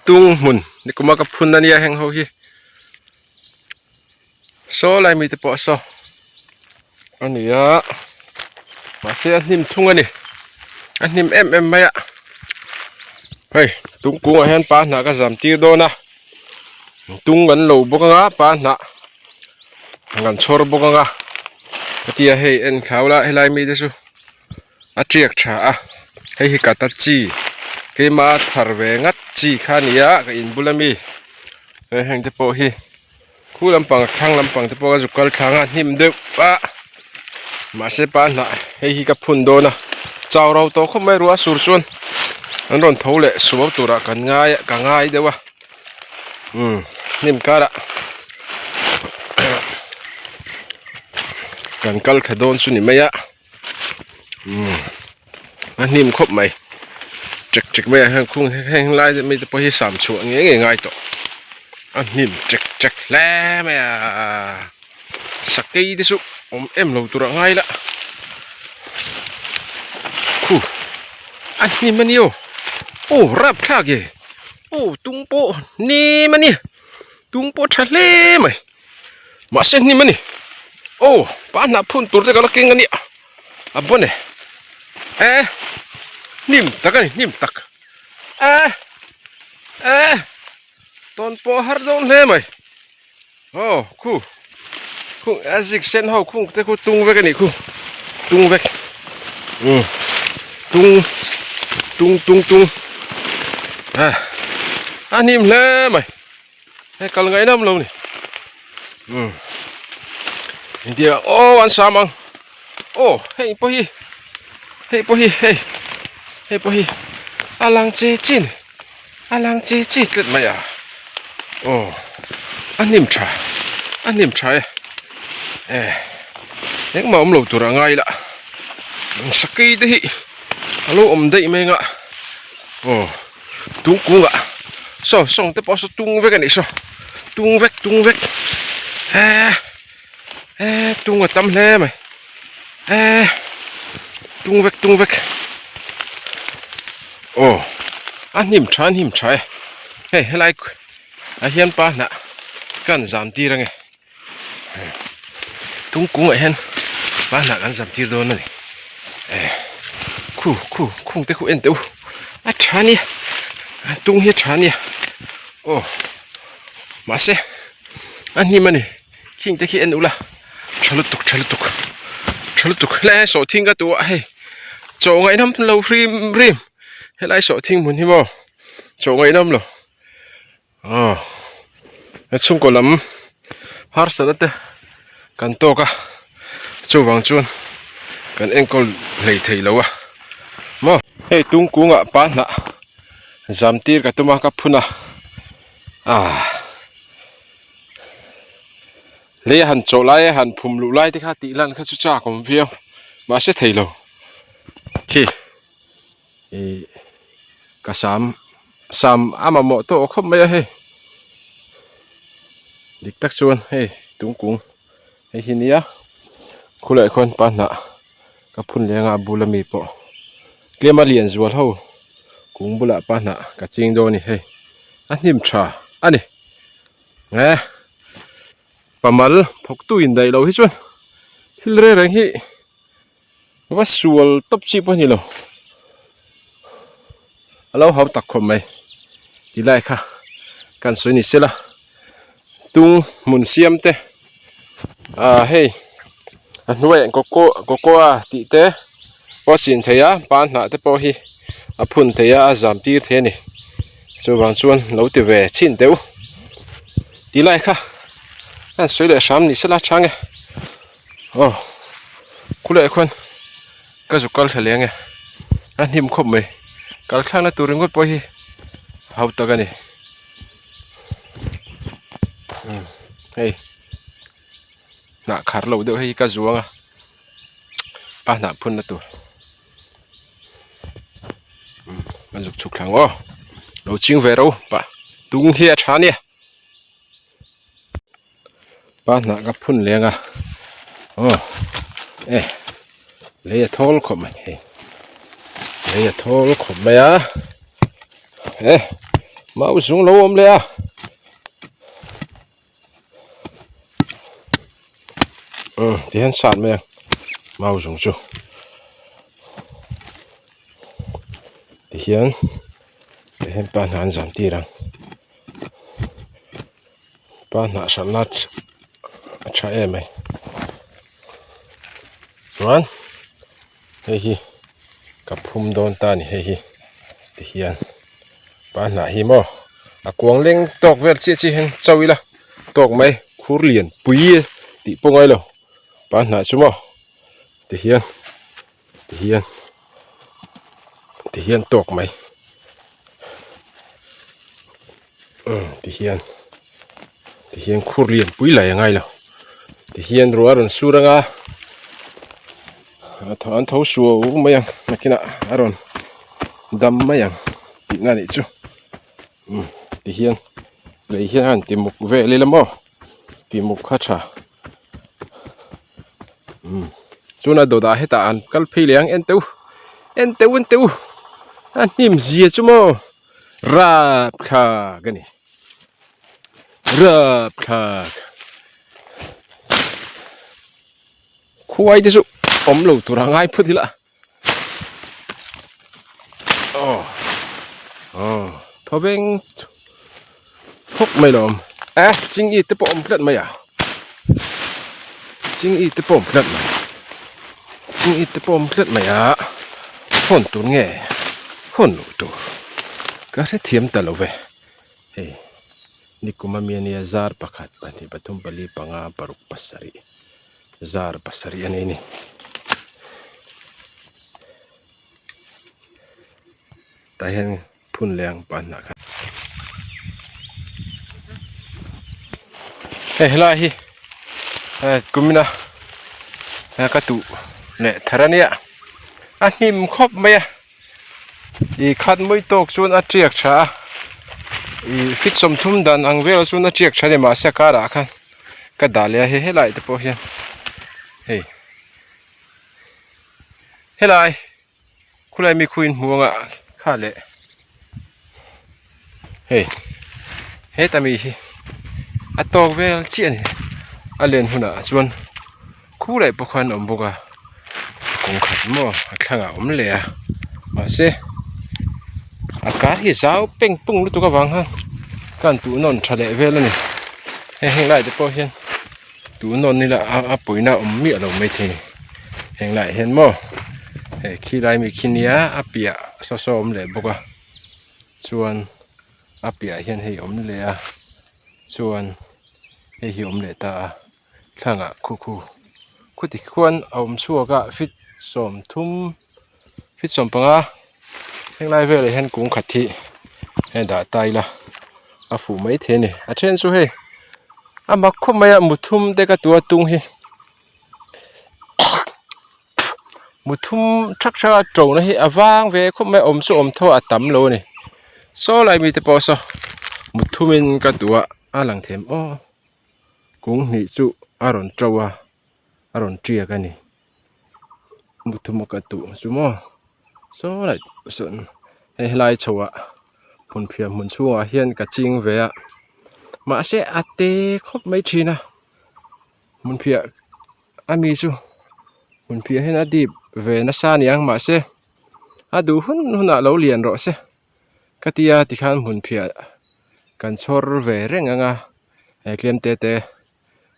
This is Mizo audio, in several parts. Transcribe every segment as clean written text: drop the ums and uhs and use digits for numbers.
Tung hmun nikuma ka phun ania heng ho hi saw lai mite pawh saw a ni a mahse a hnim thung a ni a hnim em em mai a hei tung kungah hian pa hnah ka zam tir dawn a tung kan lo bawk anga pa hnah kan chhawr bawk anga hetia hei en thlau la helai mite chu. A tiak tha a hei hi kata chi keima thar ve ngat chi kha a ni a ka in bula mi hei heng te pawh hi khu lampang thlang lampang te pawh a zuk kal thlang a hnim deuh a mahse pa hnah hei hi ka phun dawn a chau ro tawh khawp mai ruah a sur chuan an rawn tho leh suau turah kan ngai ka ngai deuh a umm hnim karah kan kal thla dawn chu ni mai a. Umm a hnim khawp mai chek chek mai ah hian khung heng lai mi te pawh hi sam chhuah ngei ngei ngai tawh a hnim chek chek hle mai a sakei te chu awm em lo tur a ngai la khu a hnim a ni aw aw rapthlak e aw tung pawh hnim a ni tung pawh tha hle mai. Mahse hnim a ni. Aw, pa hnah phun tur te ka la keng a nia. A bawn e. Eh, hnim tak a ni, hnim tak. Eh, eh, tawn pawh a har dawn hle mai. Aw, khu, khu, a zik sen ho khung te khu tung vek a nih khu. Tung vek. Umm, tung, tung, tung, tung. Eh, a hnim hle mai. Hei kal ngaih nam lo ni umm intia aw an sam ang aw hei pawh hi hei pawh hi hei hei pawh hi a lang che chi ni a lang che chi tlat mai a aw a hnim tha a hnim tha e eh engmah awm lo tur a ngai la sakei te hi a lo awm daih mai ang a aw. Tung kungah saw sawng te pawh saw tung vek a nih saw tung vek tung vek eh eh tung a tam hle mai eh tung vek tung vek aw a hnim tha a hnim tha e hei helai ah hian pa hnah kan zam tir ange tung kungah hian pa hnah kan zam tir dawn a ni eh khu khu khung te khu en teh u a tha nia a tung hi a tha nia aw mahse a hnim a ni khing te khi en ula tha lutuk tha lutuk tha lutuk helai sawhthing ka tuah hei chaw ngaihnam lo hrim hrim helai sawhthing hmun hi maw chaw ngaihnam lo. Aw he chhungkaw lam harsatna te kan tawk a chuvang chuan kan enkawl hlei thei lo a maw hei tung kungah pa hnah zam tir ka tum a ka phun a ah lei a han chawh lai a han phum luh lai te kha tih lan kha chu chak awm viau mahse thei lo khi ih ka sam sam a mamawh tawh khawp mai a hei dik tak chuan hei tungkung hei hi nia khulaiah khuan pa hnah ka phun leng a a bula mi pawh tlem a lian zual ho kung bulah pa hnah ka ching dawn a ni hei a hnim tha a ni e pamal thawktu indaih lo hi chuan thil reng reng hi. Va sual tawp chi pawh a ni lo a lo hau tak khawp mai ti lai kha kan sawi ni sela tung hmun siam te ah hei a hnuaiah coco cocoa tih te pawh a chin thei a pan hnah te pawh hi a phun thei a a zam tir thei a ni chuvang chuan lo ti ve chhin teh u ti lai kha kan sawi leh hram ni sela chang e. Aw khulaiah khuan ka zuk kal thla leng e a hnim khawp mai kal thlakna tur ringawt pawh hi a hau tak a ni umm hei hnah khar loh deuh hei hi ka zuang a a hnah phunna tur umm a zuk chhuk thla ang aw lo ching ve ro pah tung hi a tha ania. Pa hnah ka phun leng a aw e lei a thawl khawp mai hei lei a thawl khawp mai a e. Mau zung lo awm leh a. Umm ti hian sat mai ang mau zung chu ti hian ti hian pa hna an zam tir ang pa hnah hralh na a tha em mai chuan hei hi ka phum dawn ta a ni hei hi ti hian. Pa hnah hi maw a kuang leng tawk vel chiah chiah hian cho ila tawk mai khur lian pui tih pawh ngai lo pa hnah chu maw ti hian ti hian ti hian tawk mai umm ti hian ti hian khur lian pui lai a ngai lo ti hian ruah a rawn sur anga an tho suau mai ang nakinah a rawn dam mai ang tihna a nih chu umm ti hian lei hian a han ti muk vel ila maw ti muk kha tha umm chuan a dawtah hetah an kal phei leh ang en teh u en teh u en teh u a hnim zia chu maw rapthlak a ni rapthlak. Khuai te chu awm lo tur a ngai phawt ila aw aw thawveng thawk mai lo awm e ching i te pawh awm tlat mai a ching i te pawh awm tlat mai ching i te pawh awm tlat mai a hawn tur nge hawn loh tur ka hrethiam ta lo ve hei nikuma mi ania zar pakhat pahnih pathum pali panga paruk pasarih. Zar pasarih a nei a ni. Tah hian phun leh ang panhnah kha. Hei helai hi kumina ka tuh leh thar a nia a hnim khawp mai a ih khat mawi tawk chuan a tiak tha a ih feet sawmthum dan ang vel chuan a tiak tha a ni mahse a karah khan. Ka dah leh a hei helai te pawh hian hei helai khulai mi khuin hmu anga kha leh hei heta mi hi a tawk vel chiah a ni a len hunah chuan khulai pawh khan a awm bawk a kawngkhat maw a thlangah a awm leh a mahse a kar hi zau peng pung lutuk avang khan ka han tuh nawn tha leh vel a ni hei heng lai te pawh hian tuh nawn ila a pawina a awm miah lo maithei a ni heng laiah hian maw hei khi lai mi khi nia a piah saw saw a awm leh bawk a chuan a piah hian hei a awm leh a chuan hei hi a awm leh ta a. Thlangah khu khu khuti khuan a awm chhuak a feet sawmthum feet sawmpanga henglai velah hian kung khat hi hei dah ta ila a fuh mai thei a ni a then chu hei a mak khawp mai a muthum te ka tua tung hi muthum thak thak a to na hi a vang ve khawp mai a awm chu awm tho a tam lo a ni saw lai mite pawh saw muthum in ka tua a lang them aw. Kung hnih chu a rawn to a a rawn tiak a ni muthum a ka tuh chu maw saw lai sawn hei helai chho ah hmun phiah hmun chhungah hian ka ching ve a mahse a te khawp mai thin a hmun phiah a mi chu hmun phiah hian a dip ve nasa a ni ang mahse a duh hun hunah lo lian rawh se ka tia tikhan hmun phiah kan chhawr ve reng ang a. He tlem te te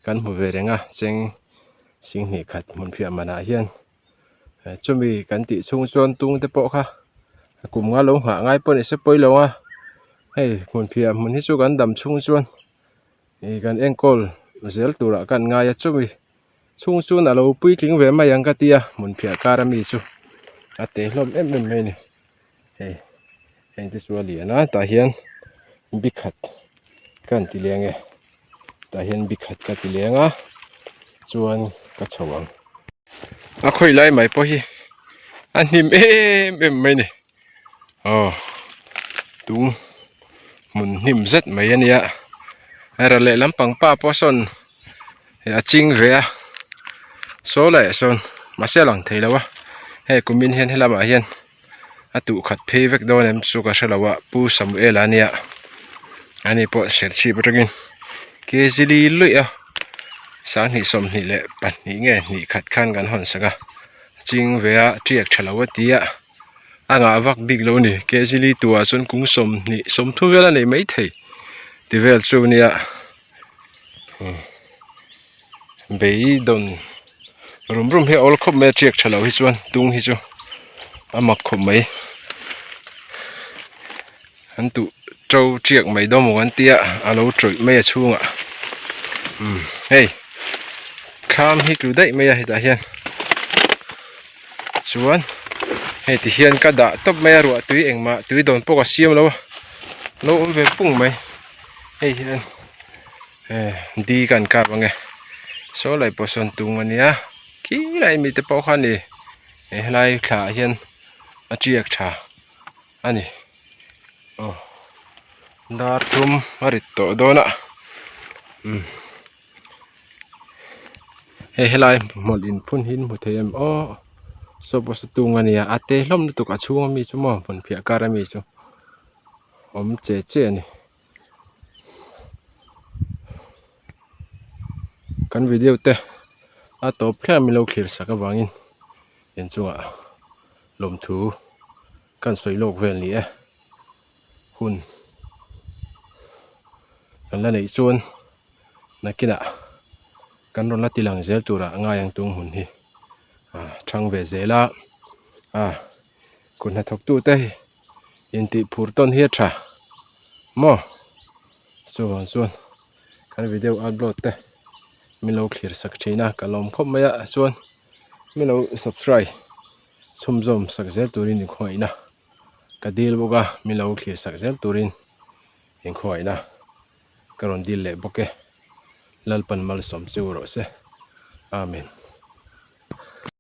kan hmu ve reng a cheng singhnih khat hmun phiah manah hian chumi kan tih chhung chuan tung te pawh kha kum nga lo nghah ngai pawh ni se pawi lo a hei hmun phiah hmun hi chu kan dam chhung chuan ih kan enkawl zel turah kan ngai a chumi chhung chuan a lo puitling ve mai ang ka tia hmun phiah kar ami chu a te hlawm em em mai a ni hei heng te chu a lian a tah hian bikhat ka han ti leng e tah hian bikhat ka ti leng a chuan ka chho ang a khawi lai mai pawh hi a hnim em em mai a ni aw tung hmun hnim zet mai a nia hera leh lampang pa pawh sawn a ching ve a saw laiah sawn mahse a lang thei lo a hei kumin hian helamah hian a tuh khat phei vek dawn em chu ka hre lo a pu Samuel-a ania. Ani pawh serchhip atangin kg li luih a 2022 nge hnih khat khan kan hawn sak a ching ve a tiak tha lo a ti a a ngah vak bik lo a ni kg li tuah chuan kung 20 30 vel a nei maithei ti vel chu nia Beidawn rum rum hi a awl khawp mai a tiak tha lo hi chuan tung hi chu a mak khawp mai an tuh to tiak mai dawn maw an tia a lo tawih mai a chhungah umm hei thlam hi tlu daih mai a hetah hian chuan hei ti hian ka dah tawp mai a ruah tui engmah tui dawn pawh ka siam lo a lo awm ve pung mai hei hian. Di kan kap ange saw lai pawh sawn tung ania khi lai mite pawh kha ani helai thla ah hian a tiak tha ani aw dar thum a rit tawh dawn a umm hei helai hmawlh in phun hi in hmu thei em aw saw pawh saw tung ania a te hlawm lutuk a chhung ami chu maw hmun phiah kar ami chu awm che che ani. Kan video te a tawp thleng min lo thlir sak avangin inchungah lawmthu kan sawi lawk vel ni e hun kan la neih chuan nakinah kan rawn la ti lang zel turah a ngai ang tung hun hi a thang ve zel a a kut hnathawk tute hi intih phur tawn hi a tha maw chuvang chuan kan video upload te min lo thlir sak thin a ka lawm khawp mai a chuan min lo subscribe chhunzawm sak zel turin inkhawngaihna ka dil bawk a min lo thlir sak zel turin inkhawngaihna ka rawn dil leh bawk e Lalpan malsawm chu rawh se Amen.